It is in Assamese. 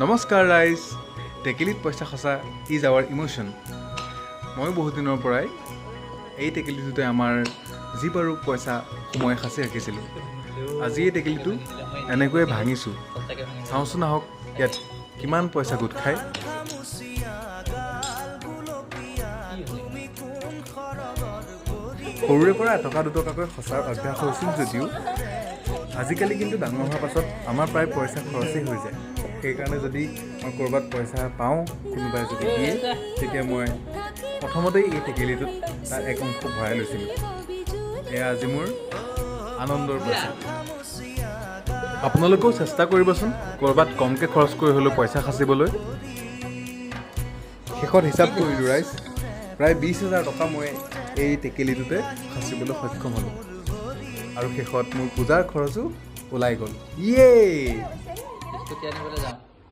নমস্কাৰ ৰাইজ। টেকেলিত পইচা সঁচা is hour emotion. ময়ো বহুত দিনৰ পৰাই এই টেকেলিটোতে আমাৰ যি পাৰোঁ পইচা সোমোৱাই সাঁচি ৰাখিছিলোঁ। আজি এই টেকেলিটো এনেকৈয়ে ভাঙিছোঁ। চাওঁচোন আহক, ইয়াত কিমান পইচা গোট খায়। সৰুৰে পৰা এটকা দুটকাকৈ সঁচাৰ অভ্যাস হৈছিল যদিও আজিকালি কিন্তু ডাঙৰ হোৱাৰ পাছত আমাৰ প্ৰায় পইচা খৰচেই হৈ যায়। সেইকাৰণে যদি মই ক'ৰবাত পইচা পাওঁ, কোনোবাই যদি দিয়ে, তেতিয়া মই প্ৰথমতেই এই টেকেলিটোত তাৰ এক অংশ ভৰাই লৈছিলোঁ। এয়া আজি মোৰ আনন্দৰ পইচা। আপোনালোকেও চেষ্টা কৰিবচোন ক'ৰবাত কমকৈ খৰচ কৰি হ'লেও পইচা সাঁচিবলৈ। শেষত হিচাপ কৰিলোঁ ৰাইজ, প্ৰায় 20,000 টকা মই এই টেকেলিটোতে সাঁচিবলৈ সক্ষম হ'লোঁ আৰু শেষত মোৰ পূজাৰ খৰচো ওলাই গ'ল। ইয়ে। স্কুটি আনিবলৈ যাওঁ।